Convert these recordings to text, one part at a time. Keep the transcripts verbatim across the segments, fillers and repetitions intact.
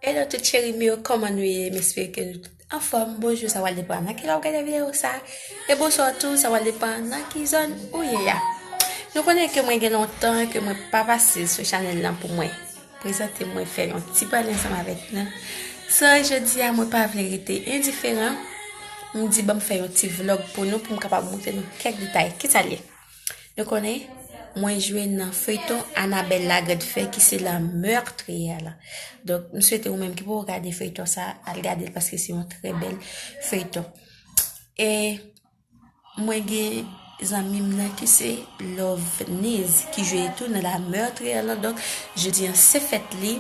Hello tout cheri m yo, kòman nou ye? M espere ke nou tout anfòm. Bonjou, sa pral depann nan ki lè w gade videyo sa. E bonswa tou, sa pral depann nan ki zòn ou ye a. Nou konnen ke mwen gen lontan ke mwen pa pase sou chanèl lan pou mwen prezante mwen, fè yon ti pale ansanm avèk nou. So, jodi a, mwen pa vle rete endiferan. M di ban m fè yon ti vlòg pou nou, pou m kapab montre nou kèk detay. Kisa l ye? Nou konnen, mwen jwe nan feyton Annabelle la Grande Fée ki se La Meurtrière la. Donk, m swete ou menm ki poko gade feyton sa, al gade l paske se yon trè bèl feyton. E mwen gen zanmi m nan ki se Lovenise ki jwe tou nan La Meurtrière la. Donk, jodi an se fèt li.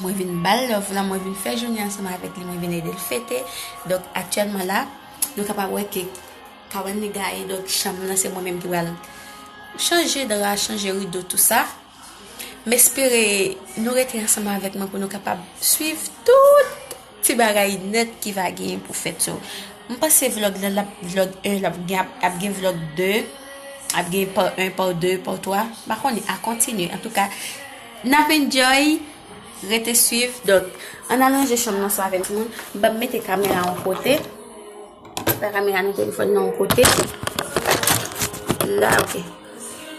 Mwen vin ba l love la, mwen vin fè jounen ansanm avèk li, mwen vin ede l fete. Donk, aktyèlman la, nou kapab wè ke kabann li gaye, donk chanm nan se mwen menm ki pral chanje dra, chanje rido, tou sa. M espere nou rete ansanm avèk mwen pou nou kapab swiv tout ti bagay nèt ki va genyen pou fèt yo. M panse vlòg la, l ap, vlòg en, l ap gen, ap, ap gen vlòg de, ap gen pa en, pa de, pa twa. M pa konnen, a kontinye. Antouka, n ap enjoy, rete swiv. Donk, ann al ranje chanm nan sa avèk nou. Ban m mete kamera yon kote. Fè kamera nan telefòn nan yon kote. La, ok.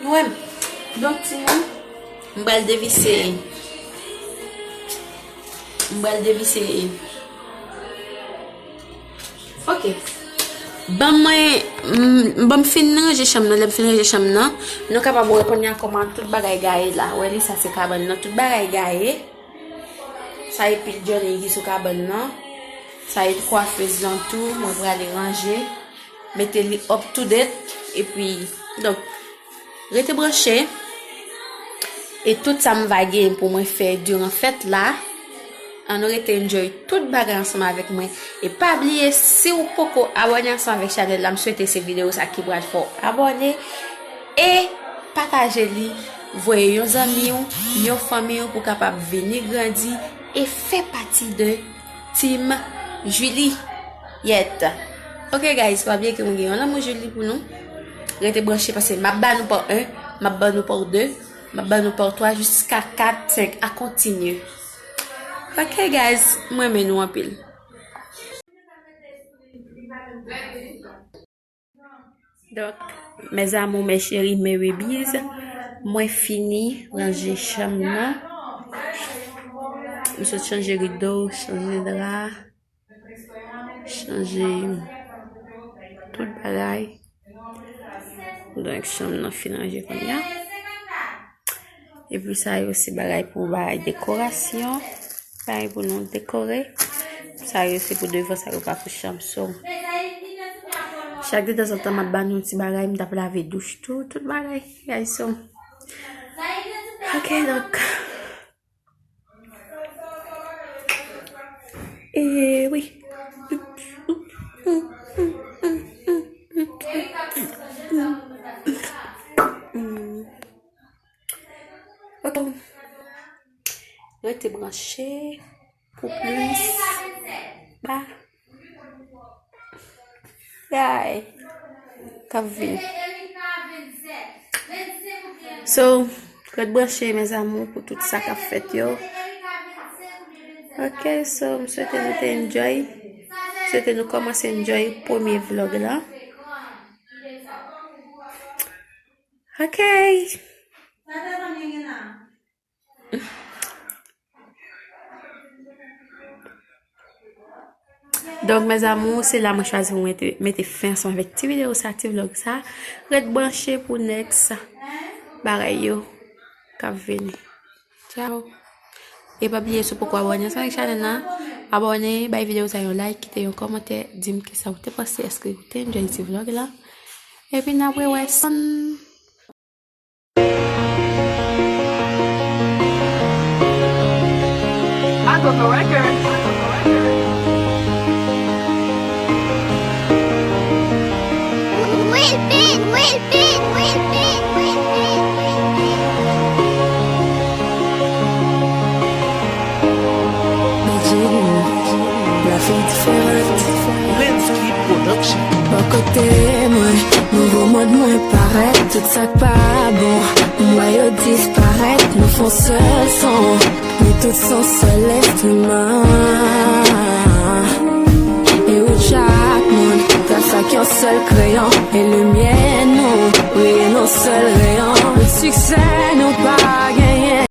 Nou wè m. Donk, timoun, m pral devise. M pral devise. Ok. Ban mwen, m, ban m fin ranje chanm nan. Lè m fin ranje chanm nan, nou kapab wè kounye a kòman tout bagay gaye la. Wè li, sa se kabann nan. Tout bagay gaye. Sa e pil Johnny ki sou kabann nan. Sa e kwafez lan tou, mwen prale ranje. Mete li up to date. Epi, donk, rete branche. E tout sa m va gen pou mwen fè diran fèt la. Ann rete enjoy tout bagay ansanm avèk mwen. E pa bliye, si w poko abòne ansanm avèk chanèl la, m swete se videyo sa ki pral fè w abòne. E pataje li, voye yon zanmi w, yon fanmi w pou kapab vini grandi e fè pati de Team Juliette. Ok guys, pa bliye ke mwen gen yon lanmou Julie pou nou. Rete branche paske m ap ba nou pa en, m ap ba nou pa de, m ap ba nou pa twa jiska kat, senk, a kontinye. Ok guys, mwen renmen nou anpil. Donk, mes amours, mes chéris, mes babies, mwen fini ranje chanm nan. M sot chanje rido, chanje dra, chanje tout bagay. Donk, chanm nan fin ranje kounye a. Epi sa yo se bagay pou bagay dekorasyon. Bagay pou nou dekore. Sa yo se pou devan, sa yo pa pou chanm. So, chak detanzantan m ap ba nou ti bagay, m t ap lave douch tou, tout bagay. Guys, so. Ok, donk. E wi. Ok. Rete branche pou plis bagay k ap vini. So, ret branche, mes amours, pou tout sa k ap fèt yo. Ok, so, m swete nou te enjoy. M swete nou kòmanse enjoy premye vlog la. Ok. Donk, mes amours, se la mwen chwazi pou mete, mete fen ansanm avèk ti videyo sa, ti vlog sa. Ret branche pou next bagay yo k ap vini. Ciao. E pa bliye, si w poko abòne ansanm avèk chanèl la, abòne, bay videyo sa yon like, kite yon kòmantè, di m kisa w te panse, èske w te enjoy ti vlog la. Epi n ap rewè sonn. Lensky Production. Bò kote mwen, nouvo Mond mwen parèt, tout sa k pa bon. M wè yo disparèt, nou fon sèl son. Nou tout son sèl enstriman. E ou chak moun, tras ak yon sèl kreyon. E limyè nou, briye nan sèl reyon. Tout siksè